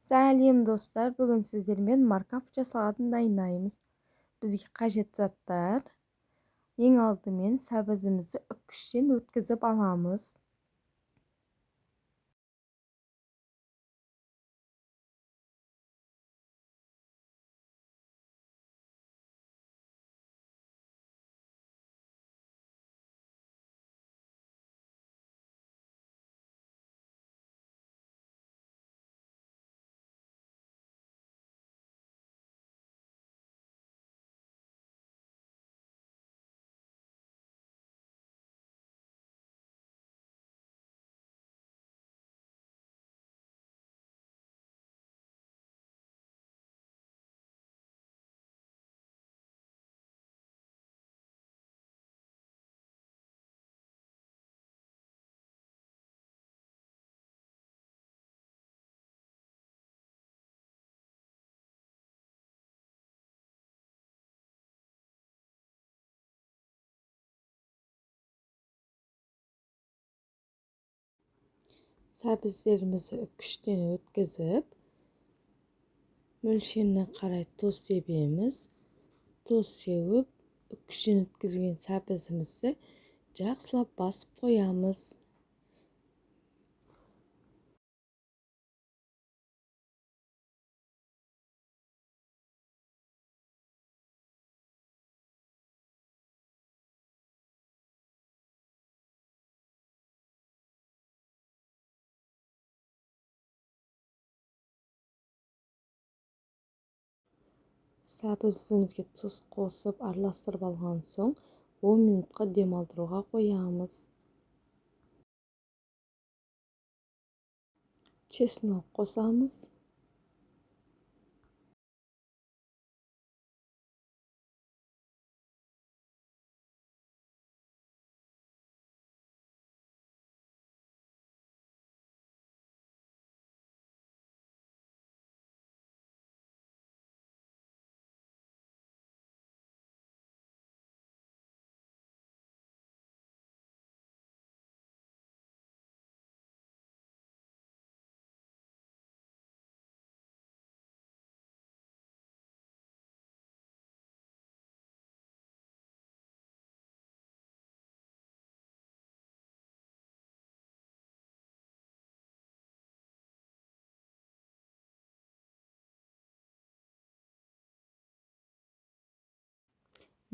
Сәлем, достар! Бүгін сіздермен морковка салатын дайындаймыз. Бізге қажет заттар: ең алдымен сәбізімізді үккіштен өткізіп аламыз. Сәбіздерімізді үккіштен өткізіп, мөлшеріне қарай тұз себеміз. Тұз сеуіп, үккіштен өткізген сәбізімізді жақсылап басып қоямыз. Сәбізімізге тұз қосып, араластырып алған соң 10 минутқа демалдыруға қоямыз. Чеснок қосамыз.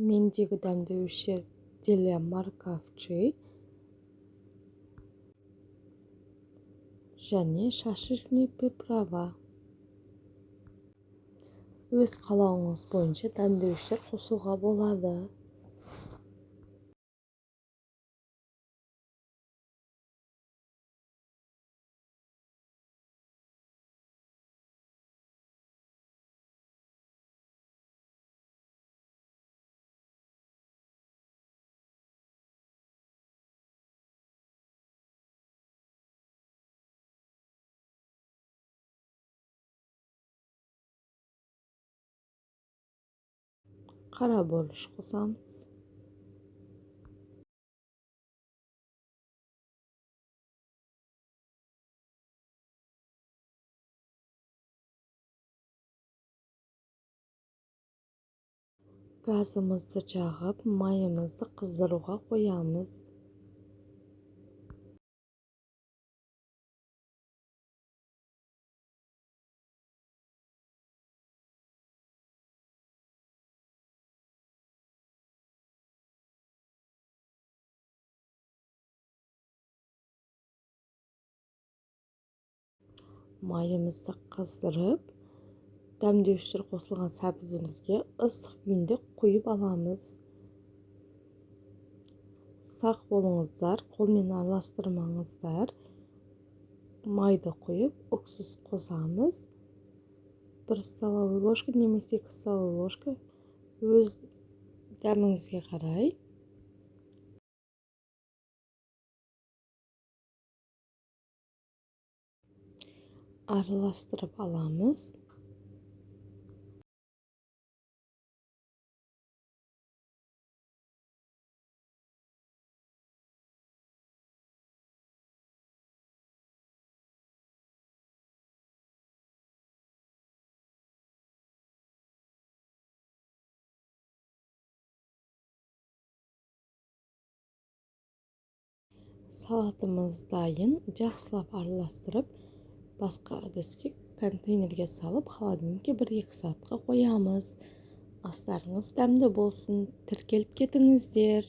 Мендегі дәмдеуіштер для морковчи және шашлычный приправа. Өз қалауыңыз бойынша дәмдеуіштер қосуға болады. Қара бұрыш қосамыз. Газымызды жағып, майымызды қыздыруға қоямыз. Майымызды қыздырып, дәмдеуіштер қосылған сәбізімізге ыстық күйінде құйып аламыз. Сақ болыңыздар, қолмен араластырмаңыздар. Майды құйып, уксус қосамыз. 1 столовый ложка немесе 2 столовый ложка, өз дәміңізге қарай. Араластырып аламыз. Салатымыз дайын. Жақсылап араластырып, басқа ыдыске, контейнерге салып, холодильникке 1-2 сағатқа қоямыз. Астарыңыз дәмді болсын! Тіркеліп кетіңіздер.